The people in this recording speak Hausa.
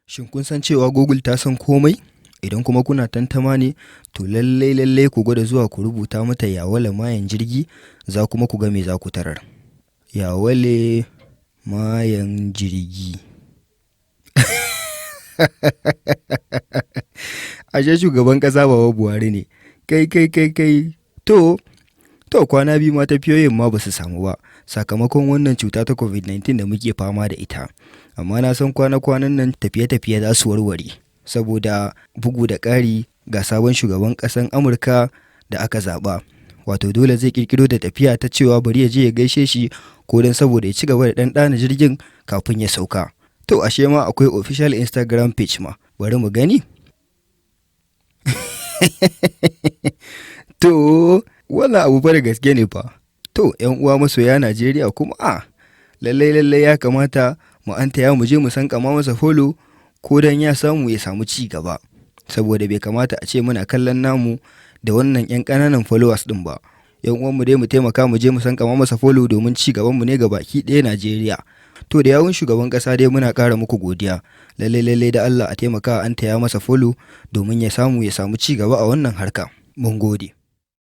Shin kun san cewa Google ta san komai? Idan kuma kuna tantama ne, to lallai lallai ku gwada zuwa ku rubuta mata "Yawale mayen jirgi", za kuma ku ga me za ku tarar. Yawale mayen jirgi. Ashe shugaban ƙasa Baba Buhari ne. Kai kai kai kai. To kwana biyu ma tafiyoyin ma ba su samu ba sakamakon wannan cuta ta COVID-19 da muke fama da ita. Amma na san kwana-kwanan nan tafiye-tafiye za su warware saboda bugu da ƙari ga sabon shugaban ƙasan Amurka da aka zaɓa. Wato dole zai ƙirƙiro da tafiya ta cewa bari ya je ya gaishe shi ko don saboda ya ci gaba da ɗanɗana jirgin kafin ya sauka. To ashe ma akwai official Instagram page ma. Bari mu gani. To wannan abu fa da gaske ne fa. To 'yan uwa masoya Najeriya kuma a lallai lallai ya kamata mu antaya mu je mu sankama masa follow ko don ya samu ya samu ci gaba. Saboda bai kamata a ce muna kallon namu da wannan 'yan ƙananan followers ɗin ba. 'Yan uwanmu dai mu taimaka mu je mu sankama masa follow domin ci gabanmu ne ga baki ɗaya Najeriya. To da yawun shugaban ƙasa dai muna ƙara muku godiya. Lallai lallai da Allah a taimaka a antaya masa follow domin ya samu ya samu ci gaba a wannan harka. Mun gode.